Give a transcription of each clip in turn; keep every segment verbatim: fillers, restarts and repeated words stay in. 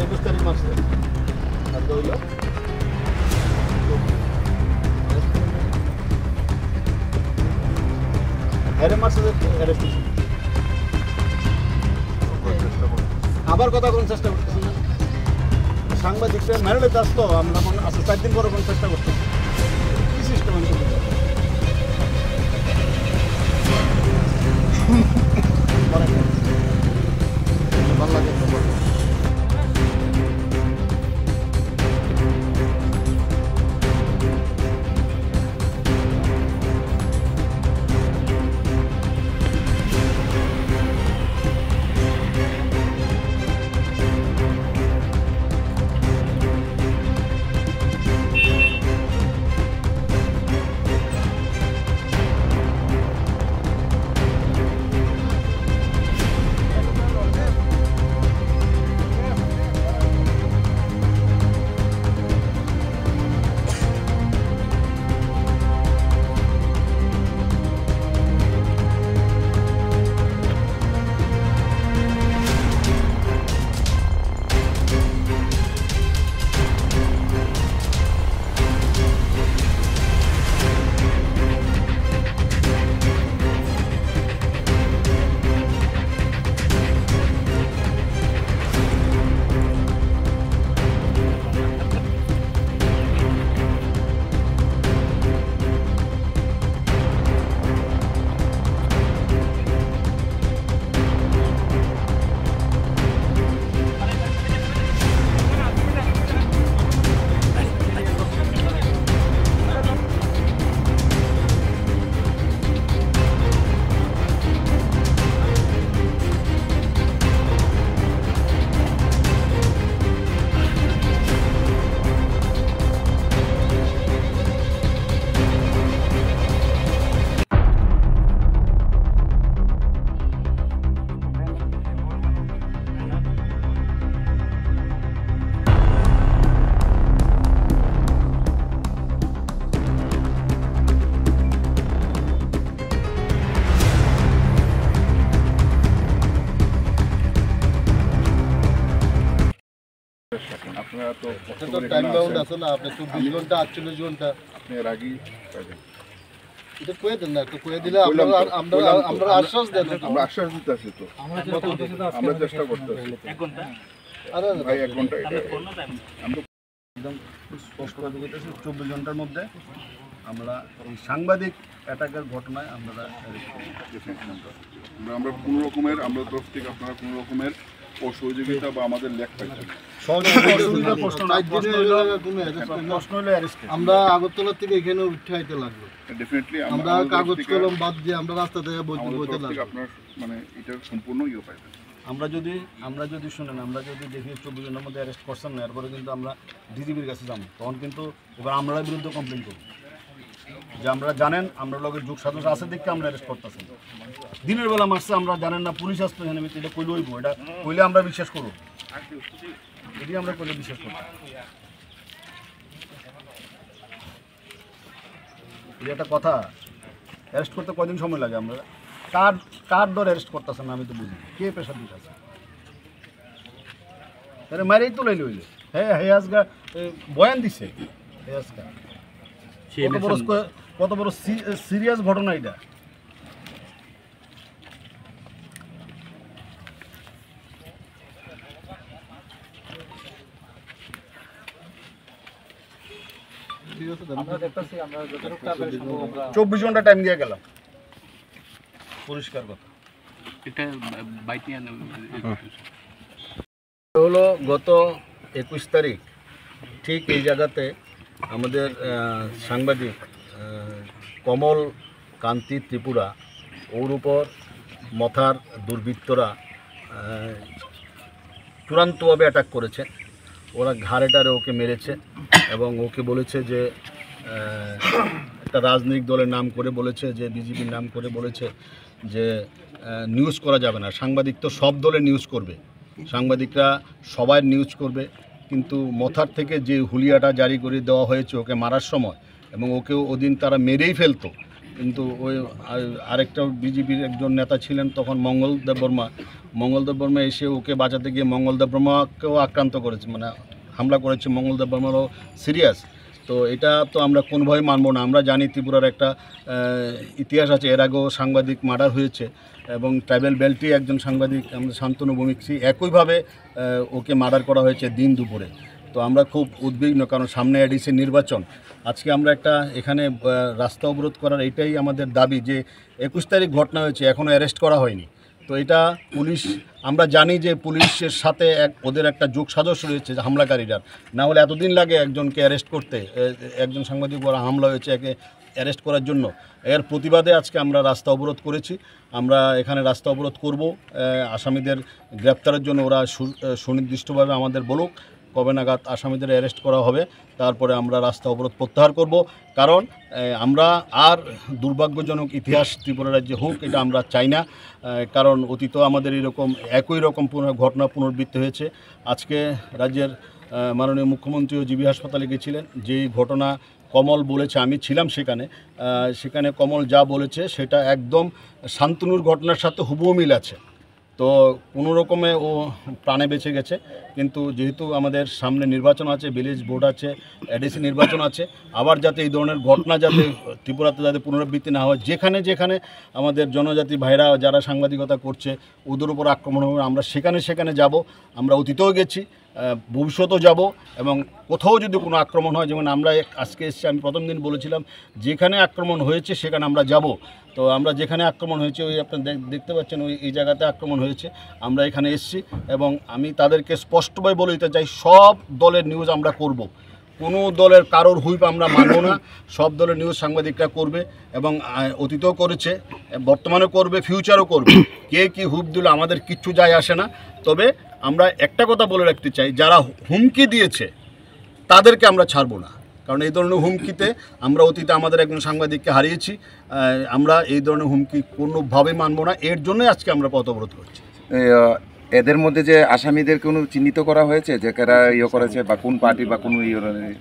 একুশ তারিখ মাসে আজকে হইল। এর মাসে অ্যারেস্ট হয়েছে। আবার কথা কোন চেষ্টা করতেছেন না? সাংবাদিকরা মেরে চাস তো আমরা কোন আচ্ছা চার দিন পরে কোন চেষ্টা করতেছি। কি সিস্টেম আমি করতে পারি? ভালো লাগে তো বলো। আপনারা তো এটা তো টাইম বাউন্ড আছে না, আপনি চব্বিশ ঘন্টা, আটচল্লিশ ঘন্টা। আপনি এর আগেই পাইবেন। এটা কয়ে দেন না, একটু কয়ে দিলে আমরা, বললাম তো, আমরা, বললাম তো, আমরা আমরা, আশ্বাস দেন। আমরা আশ্বাস দিতে আছি তো। আমরা চেষ্টা করতেছি। এক ঘন্টা? আরে, আরে, ভাই, এক ঘন্টা এটা। আমরা একদম স্পষ্ট করে বলতেছি, চব্বিশ ঘন্টার মধ্যে আমরা এই সাংবাদিক অ্যাটাকের ঘটনায় আমরা, আমরা, আমরা কোনো রকমের, আমরা তরফ থেকে আপনারা কোনো রকমের অসহযোগিতা বা আমাদের লেখ পাইছেন না। সহযোগিতা প্রশ্ন না, চার দিনে প্রশ্ন হইলো, এই জায়গায় কোনো অ্যারেস্ট হয় না। প্রশ্ন হইলো অ্যারেস্ট। আমরা আগরতলা থেকে এখানে উঠে আইতে লাগলো। ডেফিনেটলি আমরা আমরা আমাদের কাগজ তরফ থেকে কলম বাদ দিয়ে আমরা রাস্তা থেকে বইতে, আমাদের বইতে তরফ থেকে লাগলো। আপনার মানে এটার সম্পূর্ণ ইয়ে পাইবেন। আমরা যদি, আমরা যদি শুনেন, আমরা যদি দেখি চব্বিশ ঘন্টার মধ্যে অ্যারেস্ট করছেন না, এরপরে কিন্তু আমরা ডিজিপির কাছে যাবো, তখন কিন্তু এবার আমরা বিরুদ্ধে কমপ্লেন করবো যে আমরা জানেন, আমরা লগে যোগ সাজস আছে দেখে আমরা অ্যারেস্ট করতেছেন। দিনের বেলা মারছে, আমরা জানেন না পুলিশ আসতো এখানে, এটা কইলে হইব, এটা কইলে আমরা বিশ্বাস করবো, এটি আমরা কইলে বিশ্বাস করবো। এই একটা কথা, অ্যারেস্ট করতে কয়দিন সময় লাগে? আমরা কার, কার দর অ্যারেস্ট করতেছেন না, আমি তো বুঝি না। কে প্রেশার দিতেছে? তাহলে মারেই তো লাইলে হইলে। হ্যাঁ, হ্যাঁ, আজকে, এ, বয়ান দিছে। হ্যাঁ, আজকে। কত বড় স্কো-, কত বড় সি-, সিরিয়াস ঘটনা এটা। ঠিক আছে, আমরা দেখতেছি, আমরা যতটুকু তাড়াতাড়ি সম্ভব আমরা চব্বিশ ঘন্টা টাইম দিয়ে গেলাম, পরিষ্কার কথা। এটা বাইক নিয়ে আনো। হলো গত একুশ তারিখ, ঠিক এই জায়গাতে আমাদের, আহ, সাংবাদিক, আহ, কমল কান্তি ত্রিপুরা, ওর উপর মথার দুর্বৃত্তরা, আহ, চূড়ান্তভাবে অ্যাটাক করেছে। ওরা ঘাড়ে টাড়ে ওকে মেরেছে এবং ওকে বলেছে যে, আহ, একটা রাজনৈতিক দলের নাম করে বলেছে, যে বিজেপির নাম করে বলেছে যে, আহ, নিউজ করা যাবে না, সাংবাদিক তো সব দলের নিউজ করবে, সাংবাদিকরা সবাই নিউজ করবে। কিন্তু মথার থেকে যে হুলিয়াটা জারি করে দেওয়া হয়েছে ওকে মারার সময়, এবং ওকেও ওদিন তারা মেরেই ফেলতো। কিন্তু ওই আর-, আরেকটা বিজেপির একজন নেতা ছিলেন তখন, মঙ্গল দেববর্মা। মঙ্গল দেববর্মা এসে ওকে বাঁচাতে গিয়ে মঙ্গল দেববর্মাকেও আক্রান্ত করেছে, মানে হামলা করেছে। মঙ্গল দেববর্মারও সিরিয়াস। তো এটা তো আমরা কোনোভাবেই মানবো না। আমরা জানি ত্রিপুরার একটা আহ, ইতিহাস আছে, এর আগেও সাংবাদিক মার্ডার হয়েছে এবং ট্রাইবাল বেল্টে একজন সাংবাদিক আমাদের শান্তনু ভৌমিক, সেই একইভাবে আহ, ওকে মার্ডার করা হয়েছে দিন দুপুরে। তো আমরা খুব উদ্বিগ্ন, কারণ সামনে এডিসি নির্বাচন। আজকে আমরা একটা এখানে আহ, রাস্তা অবরোধ করার এটাই আমাদের দাবি যে একুশ তারিখ ঘটনা হয়েছে, এখনও অ্যারেস্ট করা হয়নি। তো এটা পুলিশ, আমরা জানি যে পুলিশের সাথে এক ওদের একটা যোগ সাজস রয়েছে হামলাকারীরা, না হলে এতদিন লাগে একজনকে অ্যারেস্ট করতে। এ-, একজন সাংবাদিক উপর হামলা হয়েছে, একে অ্যারেস্ট করার জন্য। এর প্রতিবাদে আজকে আমরা রাস্তা অবরোধ করেছি। আমরা এখানে রাস্তা অবরোধ করব। আহ, আসামিদের গ্রেপ্তারের জন্য ওরা সু-, আহ, সুনির্দিষ্টভাবে আমাদের বলুক কবে নাগাদ আসামিদের অ্যারেস্ট করা হবে, তারপরে আমরা রাস্তা অবরোধ প্রত্যাহার করব। কারণ আহ, আমরা আর দুর্ভাগ্যজনক ইতিহাস ত্রিপুরা রাজ্যে হোক, এটা আমরা চাই না। আহ, কারণ অতীতেও আমাদের এরকম একই রকম পুনর-, ঘটনা পুনরাবৃত্তি হয়েছে। আজকে রাজ্যের আহ, মাননীয় মুখ্যমন্ত্রীও জিবি হাসপাতালে গেছিলেন। যেই ঘটনা কমল বলেছে, আমি ছিলাম সেখানে, আহ, সেখানে কমল যা বলেছে সেটা একদম শান্তনুর ঘটনার সাথে হুবহু মিল আছে। তো কোনো রকমে ও প্রাণে বেঁচে গেছে। কিন্তু যেহেতু আমাদের সামনে নির্বাচন আছে, ভিলেজ বোর্ড আছে, এডিসি নির্বাচন আছে, আবার যাতে এই ধরনের ঘটনা যাতে ত্রিপুরাতে যাতে পুনরাবৃত্তি না হয়, যেখানে যেখানে আমাদের জনজাতি ভাইরা যারা সাংবাদিকতা করছে ওদের উপর আক্রমণ হবে, আমরা সেখানে সেখানে যাব। আমরা অতীতেও গেছি, আহ, ভবিষ্যতেও যাব। এবং কোথাও যদি কোনো আক্রমণ হয়, যেমন আমরা এক-, আজকে এসছি, আমি প্রথম দিন বলেছিলাম যেখানে আক্রমণ হয়েছে সেখানে আমরা যাব। তো আমরা যেখানে আক্রমণ হয়েছে, ওই আপনারা দেখ-, দেখতে পাচ্ছেন, ওই, এই জায়গাতে আক্রমণ হয়েছে। আমরা এখানে এসছি এবং আমি তাদেরকে স্পষ্টভাবে বলে দিতে চাই, সব দলের নিউজ আমরা করব। কোনো দলের কারোর হুইপ আমরা মানব না। সব দলের নিউজ সাংবাদিকরা করবে এবং আহ, অতীতেও করেছে, বর্তমানে করবে, ফিউচারও করবে। কে কি হুইপ দিল, আমাদের কিচ্ছু যায় আসে না। তবে আমরা একটা কথা বলে রাখতে চাই, যারা হুমকি দিয়েছে তাদেরকে আমরা ছাড়বো না। কারণ এই ধরনের হুমকিতে আমরা অতীতে আমাদের একজন সাংবাদিককে হারিয়েছি। আহ, আমরা এই ধরনের হুমকি কোনোভাবেই মানবো না। এর জন্যই আজকে আমরা পথ অবরোধ করছি। এই, আহ, এদের মধ্যে যে আসামিদের কোনো চিহ্নিত করা হয়েছে যে কারা ইয়ে করেছে বা কোন পার্টি বা কোন ইয়ে?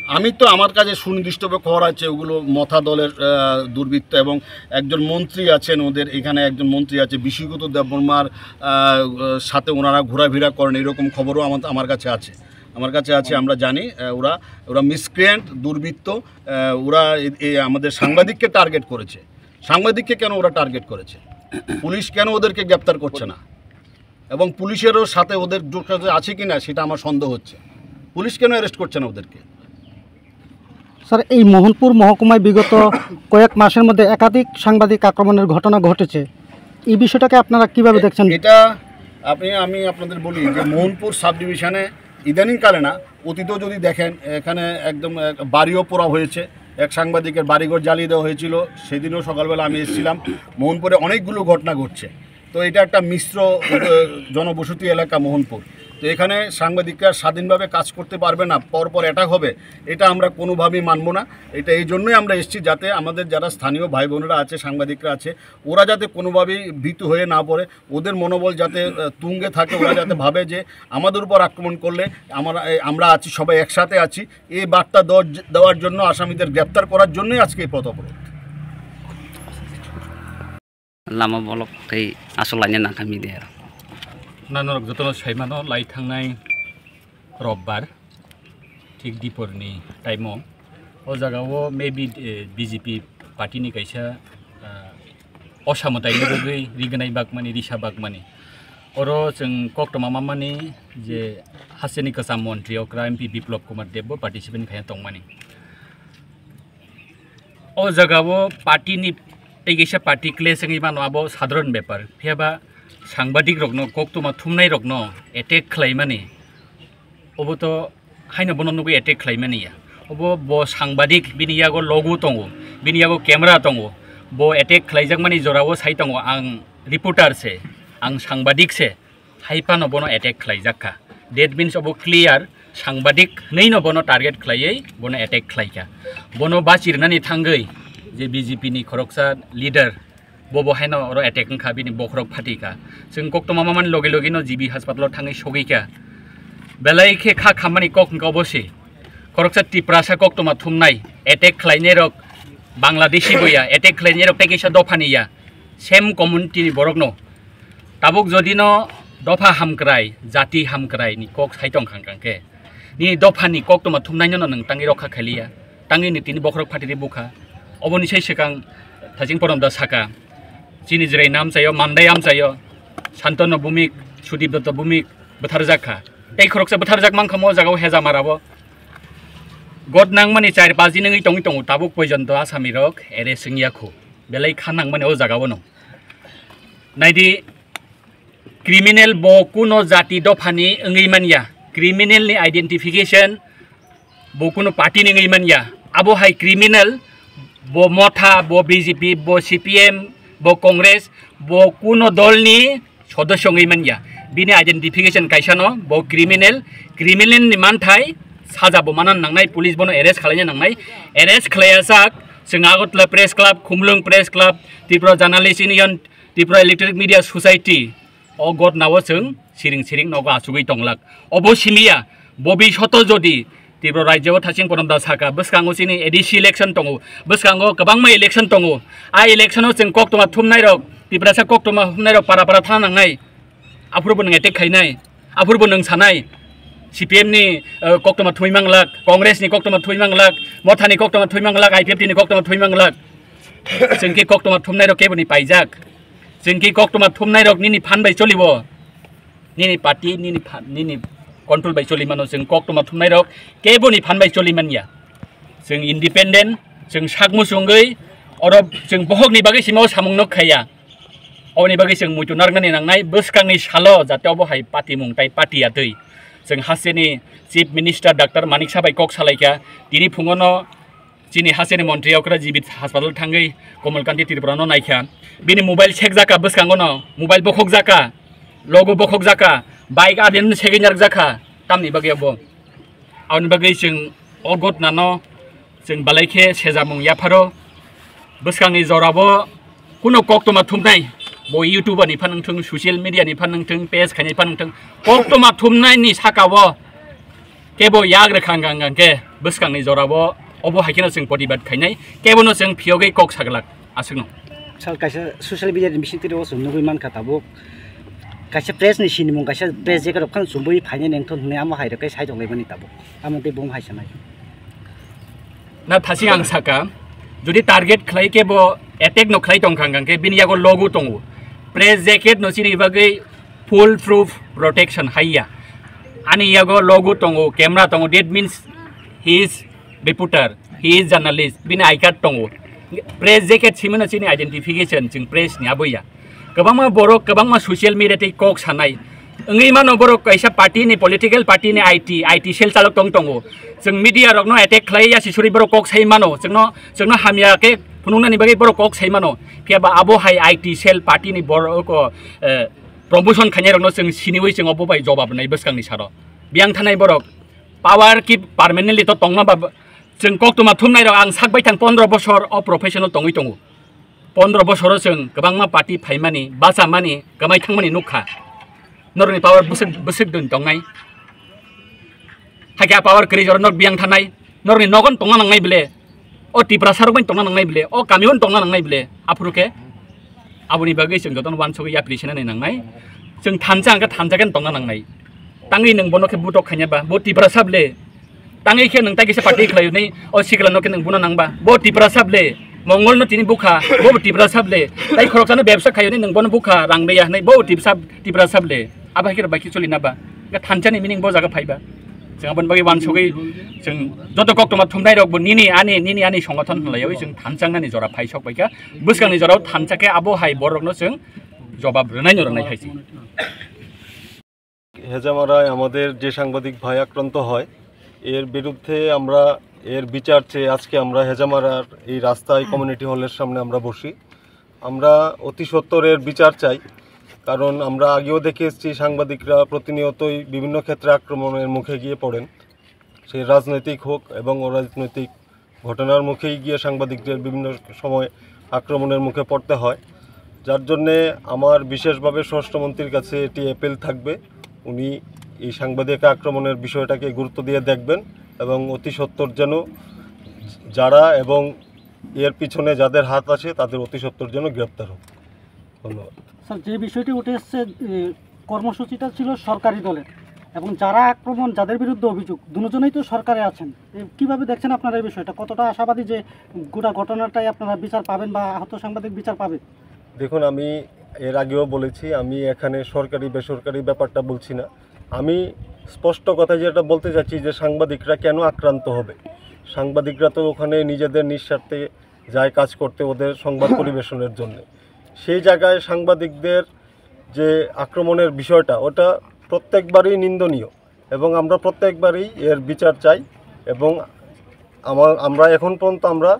আমি তো, আমার কাছে সুনির্দিষ্টভাবে খবর আছে, ওগুলো মথা দলের আহ, দুর্বৃত্ত এবং একজন মন্ত্রী আছেন, ওদের এখানে একজন মন্ত্রী আছে, বিশ্বজিৎ দেববর্মার আহ, সাথে ওনারা ঘোরাফেরা করেন, এরকম খবরও আমার, আমার কাছে আছে। আমার কাছে আছে, আমরা জানি আহ, ওরা, ওরা মিসক্রিয়েন্ট, দুর্বৃত্ত। আহ, ওরা এ- এ আমাদের সাংবাদিককে টার্গেট করেছে। সাংবাদিককে কেন ওরা টার্গেট করেছে? পুলিশ কেন ওদেরকে গ্রেপ্তার করছে না? এবং পুলিশেরও সাথে ওদের যোগাযোগ আছে কি না, সেটা আমার সন্দেহ হচ্ছে। পুলিশ কেন অ্যারেস্ট করছে না ওদেরকে? স্যার, এই মোহনপুর মহকুমায় বিগত কয়েক মাসের মধ্যে একাধিক সাংবাদিক আক্রমণের ঘটনা ঘটেছে। এই বিষয়টাকে আপনারা কিভাবে দেখছেন? এটা আপনি, আমি আপনাদের বলি যে মোহনপুর সাব ডিভিশনে ইদানিংকালে না, অতীতেও যদি দেখেন, এখানে একদম এক বাড়িও পোড়া হয়েছে, এক সাংবাদিকের বাড়িঘর জ্বালিয়ে দেওয়া হয়েছিল। সেদিনও সকালবেলা আমি এসেছিলাম। মোহনপুরে অনেকগুলো ঘটনা ঘটছে। তো এটা একটা মিশ্র আহ, জনবসতি এলাকা মোহনপুর। তো এখানে সাংবাদিকরা স্বাধীনভাবে কাজ করতে পারবে না, পরপর অ্যাটাক হবে, এটা আমরা কোনোভাবেই মানবো না। এটা এই জন্যই আমরা এসেছি, যাতে আমাদের যারা স্থানীয় ভাই বোনেরা আছে, সাংবাদিকরা আছে, ওরা যাতে কোনোভাবেই ভীতু হয়ে না পড়ে, ওদের মনোবল যাতে আহ, তুঙ্গে থাকে, ওরা যাতে ভাবে যে আমাদের উপর আক্রমণ করলে আমরা, এই, আমরা আছি, সবাই একসাথে আছি। এই বার্তা দেওয়ার জ-, দেওয়ার জন্য, আসামিদের গ্রেপ্তার করার জন্যই আজকে এই পথ অবরোধ। Lama bolok tei aswk laina nangkha media rok. Nang norok jotono saimano, lai thangnai robbar thik diporni time o, o jaga o maybe, eh, B J P party ni kaisa, ah, osa mwtai ni bagwi rignai bagmani, risa bagmani. Oro chwng koktwma mamani je hasteni kwcham montri okra M P Biplop Kumar Deb bo participant khaina tongmani. O jaga o party ni tei kaisa party clash wngwi mano, abo sadharon bepar. Phiya ba sangbadik rokno, koktwma thumnai rokno attack khlaimani, obo to haino bono nugwi attack khlaimani ya. Obo bo sangbadik, bini yago logo tongo, bini yago camera tongo. Bo attack khlaijakmani jorao sai tongo, ang reporter se, ang sangbadik se. Hai phano bono attack khlaijak kha. That means obo clear, sangbadik hwnwi no bono target khlaiwi bono attack khlaikha. Bono bachirnani thangwi je B J P ni khoroksa leader, bobo haino oro attack wngkha, bini bokhorok phatikha. Chwng koktwma mamani logi logi no G B hospital o thangwi sogwikha. Belai khe kha khammani kok hwnkha obo se. Khoroksa Tiprasa koktwma thumnai, attack khlainairok Bangladeshi bo ya, attack khlainairok tei kaisa dophani ya, same community ni borokno. Tabuk jodi no dopha hamkrai, jati hamkrai ni kok sai tong khang khang khe, nini dophani koktwma thumnaino no nwng tangwi rokha khailiya, tangwi ni tini bokhorok phatiri bukha. Oboni sai swkang Thaching Porom da saka, chini Jwrai namchaio, Mandai amchaio, Santanu Bhumik, Sudip Dutta Bhumik bwtharjak kha. Tei khoroksa bwtharjak mankha mo jagao Hejamara bo. God nangmani char paji nungwi tongwi tongo, tabuk poijonto Asamirok arrest wngya khu. Belai kha nangmani o jagao no. Naidi, criminal bo kuno jati dophani wngwi manya, criminal ni identification bo kuno party ni wngwi manya. Abo hai criminal, bo Motha, bo B J P, bo C P M, bo Congress, bo kuno dol ni sodosyo wngwi manya. Bini identification kaisa no, bo criminal, criminal ni manthai saja bo manan nangnai, police bono arrest khwlaina nangnai, arrest khwlaiya sak, chwng Agartala Press Club, Khumulwng Press Club, Tripura Journalist Union, Tripura Electronic Media Society, o gotnao chwng siring siring nogo achugwi tonglak. Obo simiya, bobi soto jodi Tripura rajyo o Thaching Porom da saka, bwskango chini A D C election tongo, bwskango kwbangma election tongo. A election o chwng koktwma thumnairok, Tiprasa koktwma thumnairok para para thana nangnai. Aphuru bo nwng attack khainai, aphuru bo nwng sanai, C P M ni, eh, koktwma thumwi manglak, Congress ni koktwma thumwi manglak, Motha ni koktwma thumwi manglak, I P F T ni koktwma thumwi manglak. Chwng khe koktwma thumnairok kebo ni paijak. Chwng khe koktwma thumnairok nini phan bai cholibo. Nini party, nini phan, nini control bai choli mano. Chwng koktwma thumnairok kebo ni phan bai choli manya. Chwng independent, chwng sak muchungwi, oro chwng bohokni bagwi simo samung nok khaiya. Oboni bagwi chwng muitu narwknani nangnai, bwskangni salo jate obo hai patimung tai patiya twi. Chwng hasteni Chief Minister Doctor Manik Saha bai kok salaikha, tini phungono chini hasteni montri okra jibit hospital thangwi Komal Kanti Tripura no naikha. Bini mobile sekjaka bwskangono, mobile bokhokjaka, logo bokhokjaka, bike adin segwi narwkjakha, tamni bagwi obo. Aboni bagwi chwng o gotnano chwng belai khe sejamung yapharo. Bwskangni jorabo kuno koktwma thumnai, bo YouTuber ni phan wngthung, social media ni phan wngthung, page khainai phan wngthung, koktwma thumnaini sakao kebo yak rwkha hwnkha hwnkha khe bwskangni jorabo obo hai kheno chwng protibad khainai, kebono chwng phiyogwi kok saglak. Aswkno. Sal kaisa social media ni bisingtwi o chwng nugwi mankha tabuk. Kaisa press ni sinimung kaisa press jacket rok phano chumui phainai nengthon hwnwi amo hai rok khe sai tonglaimani tabuk. Amo tei bung hai sanai. Na thasi ang saka, jodi target khlai khe bo attack no khlai tong khang khang khe bini yago logo tongo. Press jacket no chini bagwi full proof protection haiya. Ani yago logo tongo, camera tongo, that means he is reporter, he is journalist, bini I card tongo. Press jacket simino chini identification, chwng press ni aboya. Kwbangma borok, kwbangma social media tei kok sanai. Wngwi mano borok kaisa party ni, political party ni I T, I T cell chalok tong tongo. Chwng media rokno attack khlai ya sisuri borok kok sai mano. Chwngno, chwngno hamya khe phunuknani bagwi borok kok sai mano. Phiya ba abo hai I T cell party ni borok, eh, promotion khainai rokno chwng siniwi chwng obo bai jobab nai bwskangni saro. Biyang thanai borok power ki permanently to tongma ba, chwng koktwma thumnai rok ang sak baithang pondro bosor o professional tongwi tongo. Pondro bosoro chwng kwbangma party phaimani, bachamani, kwmai thangmani nukha. Norokni power bwswk, bwswk dun tongnai. Hakhe a power kwrwi jora norok biyang thanai. Norokni nogon tongna nangnai bile. O Tiprasa rok bai tongna nangnai bile. O kamio tongna nangnai bile. Aphuru khe aboni bagwi chwng jotono wansugwi yapri sinani nangnai. Chwng thansa hwnkhe thansa khe tongna nangnai. Tangwi nwng bono khe butok khaina ba. Bo Tiprasa bile. Tangwi khe nwng tai kisa party khlai hwnwi o sikla no khe nwng bono nangba. Bo Tiprasa bile. Mongol no tini bukha. Bo Tiprasa bile. Tai khoroksano bebsa khai hwnwi nwng bono bukha. Rang reya hwnwi bo Tiprasa, Tiprasa bile. Abo hai khe bai khe choli na ba. Ga thansa ni meaning bo jaga phai ba. Chwng aboni bagwi wansugwi chwng joto koktwma thumnai rok bo nini ani, nini ani songothon hwnlaiwi chwng thansa wngnani jora phai sok bai kha. Bwskangni jorao thansa khe abo hai borok no chwng jobab rwnai no rwnai hai se. হেজামারায় আমাদের যে সাংবাদিক ভাই আক্রান্ত হয়, এর বিরুদ্ধে আমরা এর বিচার চেয়ে আজকে আমরা হেজামারার এই রাস্তায় কমিউনিটি হলের সামনে আমরা বসি। আমরা অতি সত্বর এর বিচার চাই, কারণ আমরা আগেও দেখে এসেছি সাংবাদিকরা প্রতিনিয়তই বিভিন্ন ক্ষেত্রে আক্রমণের মুখে গিয়ে পড়েন, সে রাজনৈতিক হোক এবং অরাজনৈতিক ঘটনার মুখেই গিয়ে সাংবাদিকদের বিভিন্ন সময় আক্রমণের মুখে পড়তে হয়, যার জন্যে আমার বিশেষভাবে স্বরাষ্ট্রমন্ত্রীর কাছে এটি অ্যাপিল থাকবে, উনি এই সাংবাদিক আক্রমণের বিষয়টাকে গুরুত্ব দিয়ে দেখবেন এবং অতি সত্বর যেন যারা এবং এর পিছনে যাদের হাত আছে তাদের অতি সত্বর যেন গ্রেপ্তার হোক। ধন্যবাদ। স্যার, যে বিষয়টি উঠে এসছে, এ, কর্মসূচিটা ছিল সরকারি দলের এবং যারা আক্রমণ, যাদের বিরুদ্ধে অভিযোগ, দুজনেই তো সরকারে আছেন। এ, কিভাবে দেখছেন আপনারা এই বিষয়টা? কতটা আশাবাদী যে গোটা ঘটনাটাই আপনারা বিচার পাবেন বা আহত সাংবাদিক বিচার পাবেন? দেখুন, আমি এর আগেও বলেছি, আমি এখানে সরকারি বেসরকারি ব্যাপারটা বলছি না। আমি স্পষ্ট কথা যেটা বলতে চাচ্ছি যে সাংবাদিকরা কেন আক্রান্ত হবে। সাংবাদিকরা তো ওখানে নিজেদের নিঃস্বার্থে যায় কাজ করতে, ওদের সংবাদ পরিবেশনের জন্য। সেই জায়গায় সাংবাদিকদের যে আক্রমণের বিষয়টা, ওটা প্রত্যেকবারই নিন্দনীয় এবং আমরা প্রত্যেকবারই এর বিচার চাই এবং আমার, আমরা এখন পর্যন্ত আমরা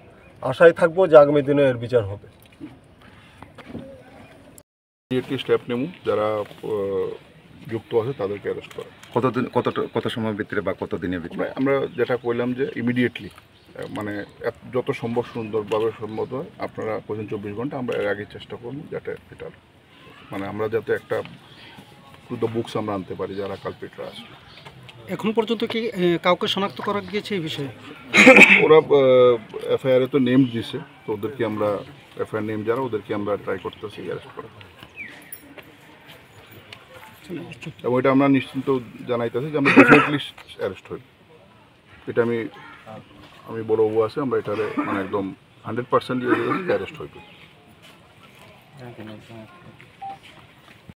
আশায় থাকবো যে আগামী দিনে এর বিচার হবে। ইমিডিয়েটলি স্টেপ নেব, যারা আহ, যুক্ত আছে তাদেরকে অ্যারেস্ট করা। কতদিন, কত, কত সময় ভিতরে বা কত দিনের ভিতরে? আমরা, আমরা যেটা কইলাম যে ইমিডিয়েটলি, মানে এত, যত সম্ভব সুন্দরভাবে সম্ভব হয়, আপনারা কইছেন চব্বিশ ঘন্টা, আমরা এর আগে চেষ্টা করবো যাতে এটা, মানে আমরা যাতে একটা টু দ্য বুকস আমরা আনতে পারি যারা কালপ্রিটরা আছে। এখন পর্যন্ত কি এ, কাউকে শনাক্ত করা গিয়েছে এই বিষয়ে? ওরা এফআইআর এ তো নেম দিছে, তো ওদেরকে আমরা, এফআইআর নেম যারা, ওদেরকে আমরা ট্রাই করতেছি অ্যারেস্ট করার। এবং এটা আমরা নিশ্চিন্ত জানাইতেছি যে আমরা ডেফিনেটলি অ্যারেস্ট হইব। এটা আমি, আমি বড়বাবু আছে, আমরা এটারে মানে একদম হান্ড্রেড পার্সেন্ট দিয়ে দিয়েছি যে অ্যারেস্ট হইব।